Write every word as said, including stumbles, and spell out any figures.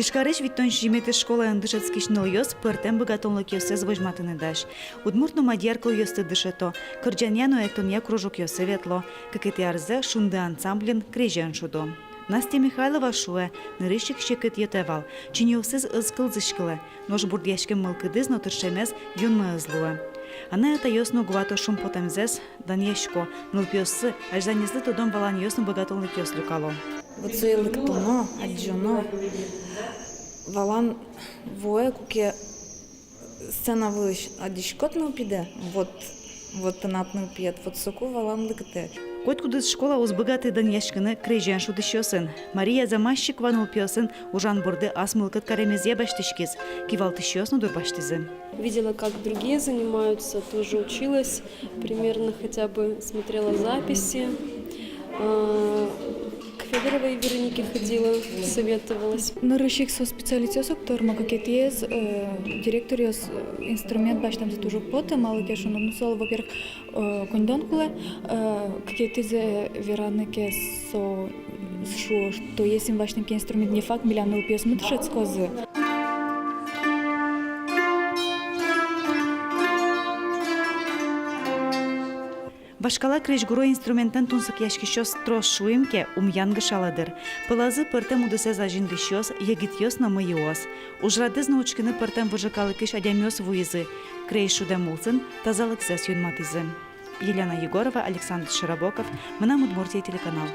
Ижкарысь витьтон сизьыметӥ школаын дышетскись нылъёс пӧртэм быгатонлыкъёссэс возьматыны дась. Удмурт но мадьяр кылъёсты дышето, кырӟанъя но эктонъя кружокъёсы ветло. Кыкетӥ арзэ «Шунды» ансамблин крезен шудо. Настя Михайлова шуэ, нырысь ик секыт йӧтэ вал, чиньыосыз ӧз кылзӥськылэ, нош бурдъяськем мылкыдыз но тыршемез юнме ӧз луэ. Анай-атайёс но уг вато шумпотэмзэс, данъясько, нылпиоссы азьланезлы тодон-валанъёс но быгатонлыкъёс люкало. Вот сое лыктоно, адӟоно, валан вуэ, куке сцена вылысь адӟиськод нылпидэ, вот, вот тынад нылпиед, вот соку валан лыктэ. Котькудӥз школа уз быгаты данъяськыны крезен шудӥсьёсын. Мария Замащикова нылпиосын ужан борды ас мылкыд каремезъя басьтӥськиз, кивалтӥсьёс но дурбасьтӥзы. Видела, как другие занимаются, тоже училась, примерно хотя бы смотрела записи. А, к Федоровой Веронике ходила, советовалась. Нырысь ик со специалистъёс уг тырмо, кыкетӥез, э, директоръёс, э, инструмент басьтэмзы туж уг поты, малы ке шуоно, ну, солы, во-первых, э, коньдон кулэ, э, кыкетӥзэ вераны ке, со шуо, что если ми басьтӥм ке инструмент, не факт, милям нылпиосмы дышетскозы. Вашкала крезьгуро инструментэн тунсыкъяськисьёс трос шуим ке, ум янгышалэ дыр. Пӧлазы пӧртэм удысэз азинтӥсьёс, егитъёс но мӧйыос. Ужрадэз но учкыны пӧртэм выжы калыкысь адямиос вуизы. Крезь шудэм улсын тазалыксэс юнматӥзы. Елена Егорова, Александр Широбоков, «Мынам Удмуртие» телеканал.